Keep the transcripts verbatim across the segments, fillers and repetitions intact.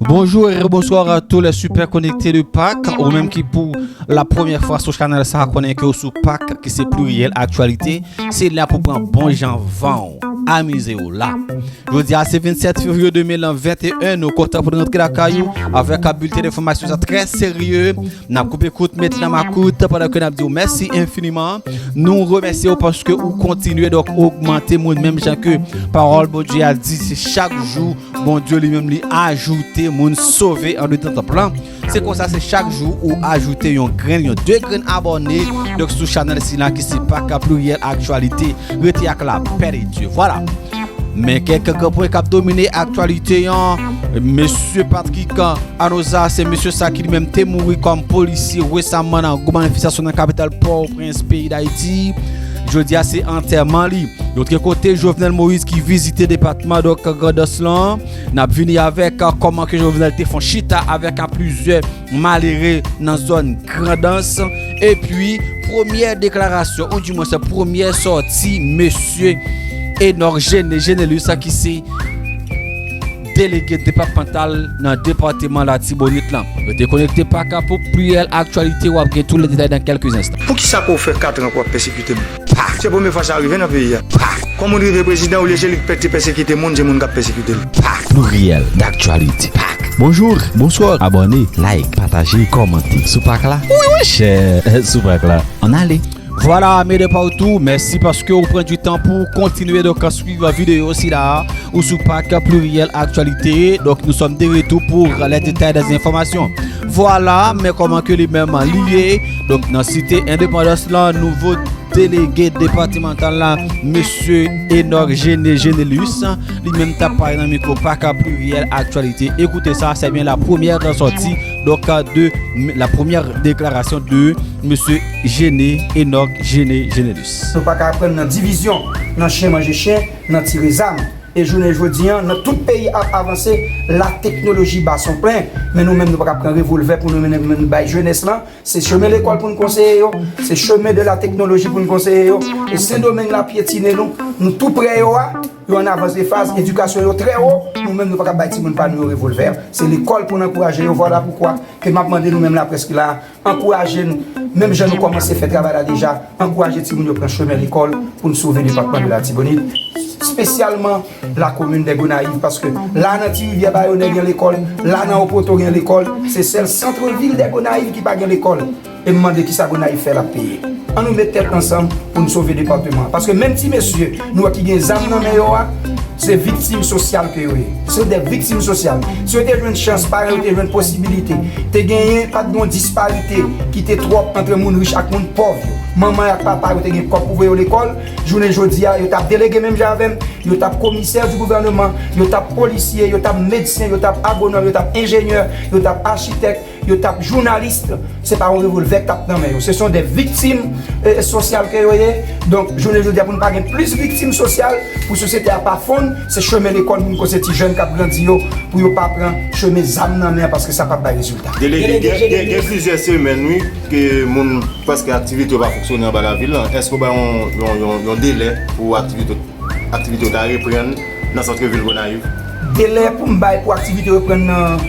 Bonjour et bonsoir à tous les super connectés de Pâques, ou menm ki pou la premyè fwa sou chanèl sa, konnen ke w sou Pâques, ki se Pluriel Actualité, se la pou pran bon jan van w, amize w la. Jodi a se vennsèt fevriye de mil venteyen, nou kontan pou n rantre lakay ou avèk a bilten enfòmasyon sa trè serye. N ap koupe kout, met nan makout, pandan ke n ap di w mèsi enfiniman. Nou remèsye w paske ou kontinye, donk, ogmante moun, menm jan ke pawòl Bondye a di, se chak jou Bondye li menm li ajoute moun sove andedan tanp lan. Se konsa, se chak jou ou ajoute yon grenn, yon de grenn abòne, donk, sou chanèl sila ki se Pâques Pluriel Actualité. Rete ak la paix de Dieu. Vwala. Men kèk gran pwen k ap domine aktyalite an. Mesye Patrick Anoza, se mesye sa ki li menm te mouri kòm polisye resaman nan gwo manifestasyon nan kapital Pòtoprens, peyi Dayiti. Jodi a, se antèman li. Yon kote, Jovenel Moïse ki vizite depatman, donk, Grandans lan. N ap vini avèk, a, kòman ke Jovenel te fè yon chita avèk, a, plizyè malere nan zòn Grandans. Epi, premyè deklarasyon, oudimwens premyè sòti mesye Enock Gene Genelus, ki se delege depatmantal nan depatman Latibonit lan. Rete konekte, Pâques pou Pluriel Actualité, w ap gen tout lè detay nan kèlke enstan. Poukisa ke w fè kat an ke w ap pèsekite m? Se premye fwa sa rive nan peyi a. Kon moun rive prezidan, olye se li ki pè- te pèsekite moun, se moun k ap pèsekite l. Pluriel Actualité. Pâques. Bonjour, bonsoir, abòne, like, pataje, kòmante. Sou Pâques la? Wi, wi, chè, sou Pâques la. Ann ale. Vwala, mes de partout, mèsi paske w pran du temps pou kontinye, donk, swiv videyo sila a, ou sou Pâques Pluriel Actualité. Donk, nous sommes de retour pour les détails des informations. Vwala, men kòman ke li menm li ye. Donk, nan Site Endepandans lan, nouvo delege depatmantal la, mesye Enock Gene Genelus, li menm t ap pale nan mikwo Pâques Pluriel Actualité. Écoutez ça, c'est bien la première sortie, donc, euh, de la première déclaration de mesye Gene, Enock Gene Genelus. Nou pa ka pran nan divizyon, nan chen manje chen, nan tire zam. E jounen jodi a, nan tout peyi ap avanse, lateknoloji ba son plen. Men nou menm, nou pa ka pran revolvè pou nou mennen, mennen bay jenès lan. Se chemen lekòl pou n konseye yo. Se chemen de la teknoloji pou n konseye yo. E Sendomeng la pyetine nou. Nou tou prè yo a. Yo an avans de faz. Edikasyon yo trè wo. Nou menm, nou pa ka bay timoun pa nou yo revolvè. Se lekòl pou n ankouraje yo. Vwala poukwa ke m ap mande nou menm laprès ki la a, ankouraje n, menm jan nou kòmanse fè travay la deja, ankouraje timoun yo pran chemen lekòl pou n sove depatman de Latibonit, espesyalman lakomin de Gonayiv, paske la nan Ti Rivyè Bayonè gen lekòl, la nan Opoto gen lekòl, se sèl sant vil de Gonayiv ki pa gen lekòl. E m mande kisa Gonayiv fè l ap peye. An nou met tèt ansanm pou n sove depatman an. Paske menm ti mesye nou wè ki gen zam nan men yo a, se viktim sosyal ke yo ye. Se de viktim sosyal. Si yo te jwenn chans, paran yo te jwenn posibilite, te genyen, pa t gen yon disparite ki te twòp ant moun rich ak moun pòv yo. Manman ak papa yo te gen kòb pou voye yo lekòl, jounen jodi a, yo t ap delege menm jan avè m, yo t ap komisè di gouvèneman, yo t ap polisye, yo t ap medsen, yo t ap agwonòm, yo t ap enjenyè, yo t ap achitèk, yo t ap jounalis, se pa yon revolvè k t ap nan men yo. Se son de viktim, eh, sosyal ke yo ye. Donk, jounen jodi a, pou n pa gen plis viktim sosyal, pou sosyete a pa fonn, se chemen lekòl pou n konseye ti jèn k ap grandi yo, pou yo pa pran chemen zam nan men an, paske sa p ap bay rezilta. Delege, gen, gen, gen plizyè semèn, wi, ke moun, prèske aktivite yo pa fonksyone anba lavil lan. Èske w bay yon, yon, yon, yon delè pou aktivite aktivite yo ta reprann nan sant vil Gonayiv? Delè pou m bay pou aktivite reprann nan,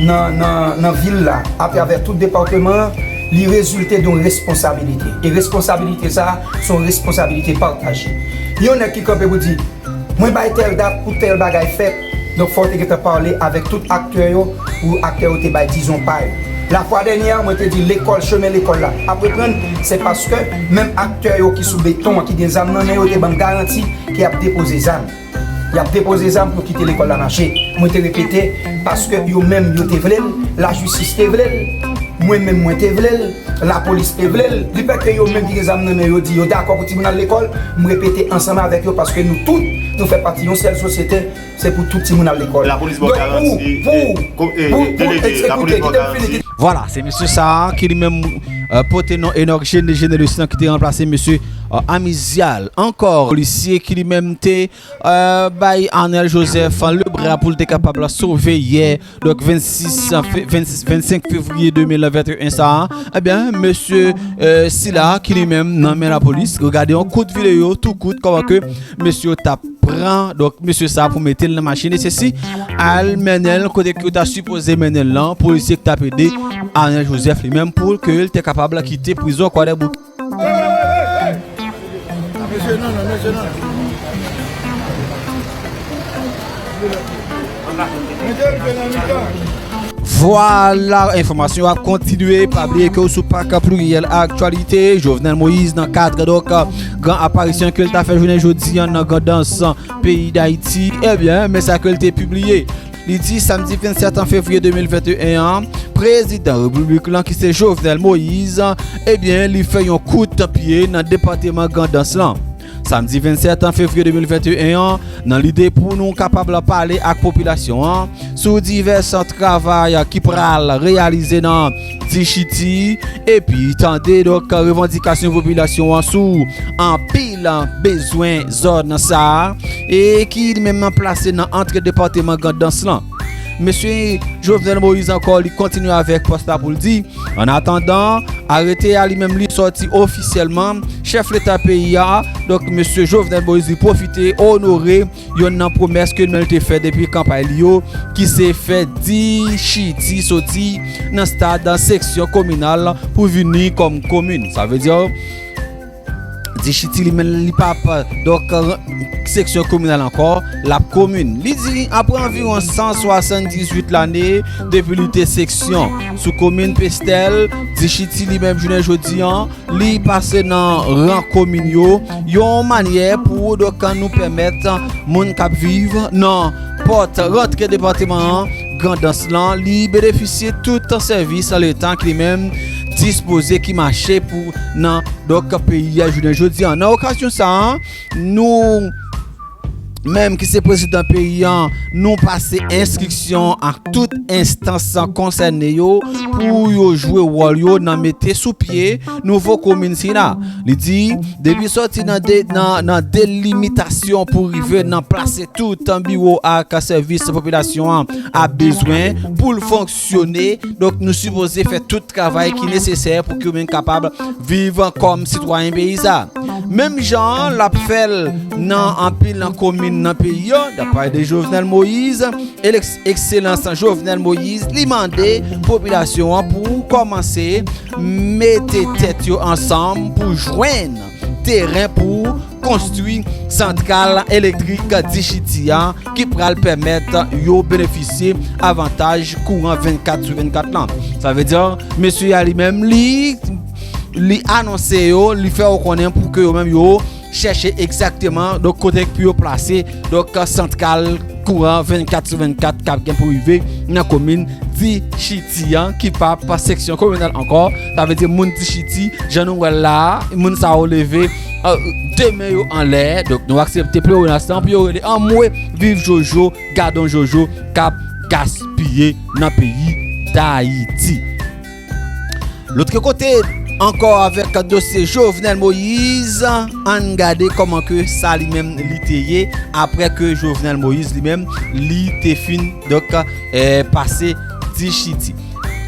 nan, nan, nan vil la, atravè tout depatman an, li rezilte de yon responsabilite. E responsabilite sa a, se yon responsabilite pataje. Yon nèg ki kanpe pou di, mwen bay tèl dat pou tèl bagay fèt, donk fò w te gentan pale avèk tout aktè yo, pou aktè yo te bay dizon pa yo. Lafwa dènyè a, mwen te di lekòl, chemen lekòl la ap reprann, se paske menm aktè yo ki sou beton an, ki gen zam nan men yo, te ban m garanti ke y ap depoze zam. Y ap depoze zam pou yo kite lekòl la mache. Mwen te repete, paske yo menm yo te vle l, lajistis te vle l, mwen menm mwen te vle l, lapolis te vle l. Li fè ke yo menm ki gen zam nan men yo di yo dakò pou timoun al lekòl, m repete ansanm avèk yo, paske nou tout, nou fè pati yon sèl sosyete, se pou tout timoun al lekòl. Lapolis ba w garanti, pou, e, pou, e, pou, pou, delege, lapolis ba w garanti. Vwala, se mesye sa a ki li menm, eh, pote non Enock Gene Genelus lan ki te ranplase mesye, amizyal. Ankò, polisye ki li menm te, eh, bay Arnel Joseph lebra pou l te kapab sove yè, donk vennsis fe-, vennsis, vennsenk fevriye de mil venteyen sa a, ebyen, mesye, eh, sila ki li menm nan men lapolis, gade yon kout videyo tou kout kòman ke mesye yo t ap pran, donk, mesye sa pou mete l nan machin e sesi al mennen l kote ke yo ta sipoze mennen l lan, polisye ki t ap ede Arnel Joseph li menm pou ke l te kapab kite prizon Kwadèboukè. Vwala, enfòmasyon ap kontinye. Pa bliye ke w sou Pak Pliryèl Aktyalite. Jovenel Moïse nan kad, donk, gran aparisyon ke l ta fè jounen jodi a nan Grandans, peyi Dayiti. Ebyen, men sa ke l te pibliye. Li di, samdi vennsèt fevriye de mil venteyen an, prezidan repiblik lan ki se Jovenel Moïse, ebyen, li fè yon kout pye nan depatman Grandans lan. Samdi vennsèt fevriye de mil venteyen an, nan lide pou nou kapab pale ak popilasyon an sou divès travay ki pral reyalize nan Dichiti, epi tande, donk, revandikasyon popilasyon an sou anpil bezwen zòn sa a, e ki li menm plase nan antre depatman Grandans lan. Mesye Jovenel Moïse ankò, li kontinye avèk pòs la pou l di, an atandan, arete a li menm li sòti ofisyèlman, chèf leta peyi a, donk, mesye Jovenel Moïse, li pwofite onore yonn nan pwomès ke l menm te fè depi kanpay li yo, ki se fè Dichiti soti nan stad seksyon kominal pou vini kòm komin. Sa vle di, Dichiti li menm li p ap, donk, seksyon kominal ankò, l ap komin. Li di, apre anviwon san swasanndizuit lane depi li te seksyon sou komin Pestèl, Dichiti li menm jounen jodi an, li pase nan ran komin yo, yon manyè pou, donk, nou pèmèt moun k ap viv nan pòt rantre depatman an, Grandans lan, li benefisye tout sèvis Leta ki li menm dispoze, ki mache pou nan, donk, peyi a jounen jodi an. Nan okazyon sa a, nou menm ki se prezidan peyi an, nou pase enstriksyon ak tout enstans konsène yo pou yo jwe wòl yo nan mete sou pye nouvo komin sila. Li di, depi sòti nan de-, nan, nan delimitasyon pou rive nan plase tout biwo ak sèvis popilasyon an ap bezwen pou l fonksyone, donk, nou sipoze fè tout travay ki nesesè pou ke yo menm kapab viv kòm sitwayen peyi sa. Menm jan l ap fè l nan anpil nan komin nan peyi yo, daprè de Jovenel Moïse, eleks-, ekselans Jovenel Moïse, li mande popilasyon an pou kòmanse mete tèt yo ansanm pou jwenn teren pou konstwi santral elektrik Dichiti a, ki pral pèmèt yo benefisye avantaj kouran vennkat sou vennkat lan. Sa vle di, mesye a li menm, li, li anonse yo, li fè yo konnen pou ke yo menm yo chèche egzakteman, donk, kote pou yo plase, donk, santral kouran vennkat sou vennkat k ap gen pou rive nan komin Dichiti an, ki p ap seksyon kominal ankò. Sa vle di moun Dichiti, jan nou wè l la a, moun sa yo leve, eh, de men yo anlè. Donk, nou aksepte plewonas lan pou yo rele anmwe, viv Jojo, gadon Jojo k ap gaspiye nan peyi Dayiti. Lòt kote, ankò avèk dosye Jovenel Moïse, ann gade kòman ke sa li menm li te ye, apre ke Jovenel Moïse li menm li te fin, donk, eh, pase Dichiti.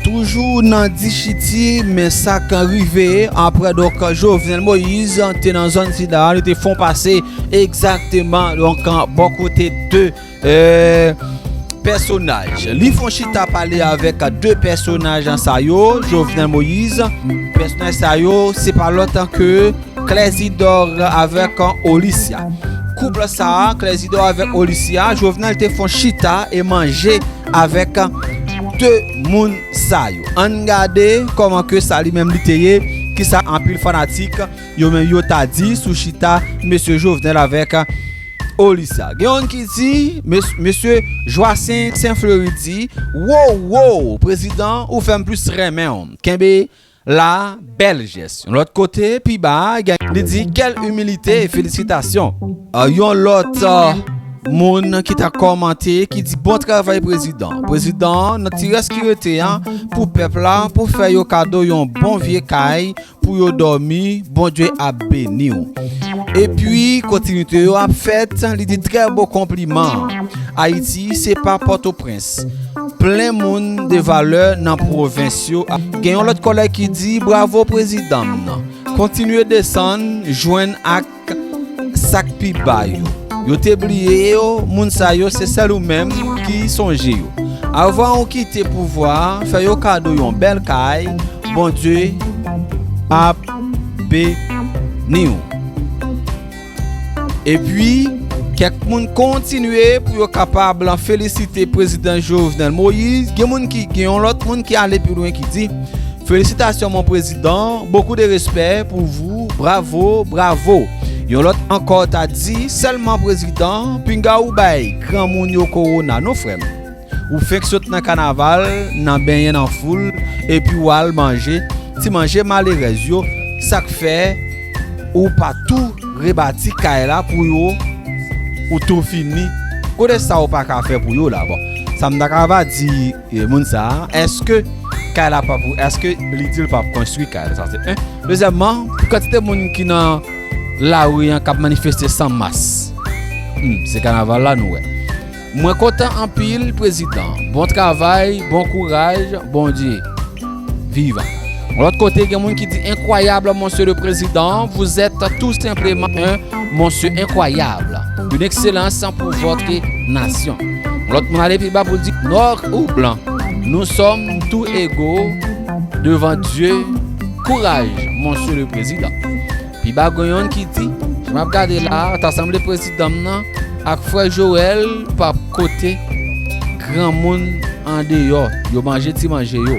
Toujou nan Dichiti, men sa k rive apre, donk, Jovenel Moïse te nan zòn sila, li te fon pase egzakteman, donk, bò kote de, eh, pèsonaj. Li fon chita pale avèk de pèsonaj sa yo, Jovenel Moïse. Pèsonaj sa yo, se pa lòt ke Clèsidor avèk Olicia. Koup sa a, Clèsidor avèk Olicia, Jovenel te fon chita e manje avèk de moun sa yo. Ann gade kòman ke sa li menm li te ye, kisa anpil fanatik yo menm yo ta di sou chita mesye Jovenel avèk Olicia. Gen youn ki di, mes-, mesye Joacin Saint Fleury di, wo, wo, prezidan, ou fè m plis renmen w. Kenbe la, bèl jès. Yon lòt kote, pi ba, gen, li di, quelle humilité, félicitations. Ah, yon lòt, ah, moun ki ta kòmante, ki di bon travay prezidan. Prezidan, nan ti rès ki rete an, pou pèp la, pou fè yo kado yon bon vye kay, pou yo dòmi, Bondye ap beni w. Epi, kontinite yo ap fèt, li di trè bon konpliman. Ayiti, se pa Pòtoprens. Plen moun de valè nan pwovens yo. Gen yon lòt kòlèg ki di, bravo prezidan m nan. Kontinye desann, jwenn ak sa k pi ba yo. Yo te bliye yo, moun sa yo, se sèl ou menm ki sonje yo. Avan ou kite pouvwa a, fè yo kado yon bèl kay, Bondye ap beni w. Epi, kèk moun kontinye pou yo kapab felisite prezidan Jovenel Moïse. Gen moun ki, gen yon lòt moun ki ale pi lwen ki di, felisitasyon mon prezidan, bokou de respè pou vou, bravo, bravo. Yon lòt ankò ta di, sèlman prezidan, pinga ou bay granmoun yo kowona non frè m. Ou fenk sot nan kanaval, nan benyen nan foul, epi w al manje ti manje malerèz yo, sa k fè ou pa tou rebati kay la pou yo, ou tou fini. Kote sa ou pa ka fè pou yo la? Bon, sa m ta ka va di e, moun sa a, èske kay la p ap, èske li di l p ap konstwi kay la? Sa se en. Dezyèmman, pou kantite moun ki nan lari an k ap manifeste san mas, hmm, se kanaval la nou wè. Mwen kontan anpil, prezidan. Bon travay, bon kouraj, Bondye vivan. Yon lòt kote, gen moun ki di, incroyable, monsieur le président, vous êtes tout simplement un monsieur incroyable, une excellence pour votre nation. Yon lòt moun ale pi ba pou l di, noir ou blanc, nous sommes tous égaux devant Dieu. Courage, monsieur le président. Pi ba gen yonn ki di, jan m ap gade la, ta sanble prezidan m nan ak frè Joel p ap kote granmoun andeyò, yo manje ti manje yo.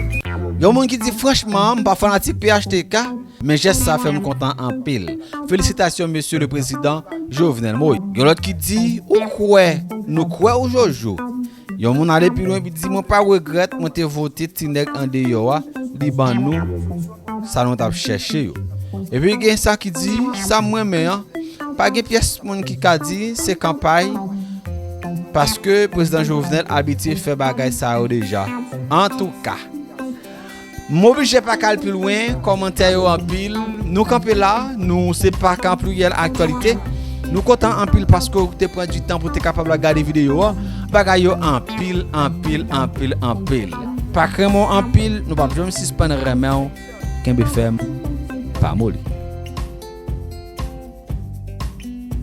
Gen moun ki di, franchman, m pa fanatik P H T K, men jès sa fè m kontan anpil. Felisitasyon, mesye le prezidan Jovenel Moïse. Gen lòt ki di, ou kwè, nou kwè ou Jojo. Yon moun ale pi lwen epi di, mwen pa regrèt mwen te vote ti nèg andeyò a, li ban nou sa nou t ap chèche yo. Epi gen sa ki di, sa m renmen an, pa gen pyès moun ki ka di se kanpay, paske prezidan Jovenel abitye fè bagay sa yo deja. Antouka, m oblije pa ka al pi lwen, kòmantè yo anpil. Nou kanpe la, nou se Pak an Pliryèl Aktyalite. Nou kontan anpil paske w te pran di tan pou te kapab la gade videyo a. Bagay yo anpil, anpil, anpil, anpil. Pak renmen w anpil, nou p ap janm sispann renmen w. Kenbe fèm, pa moli.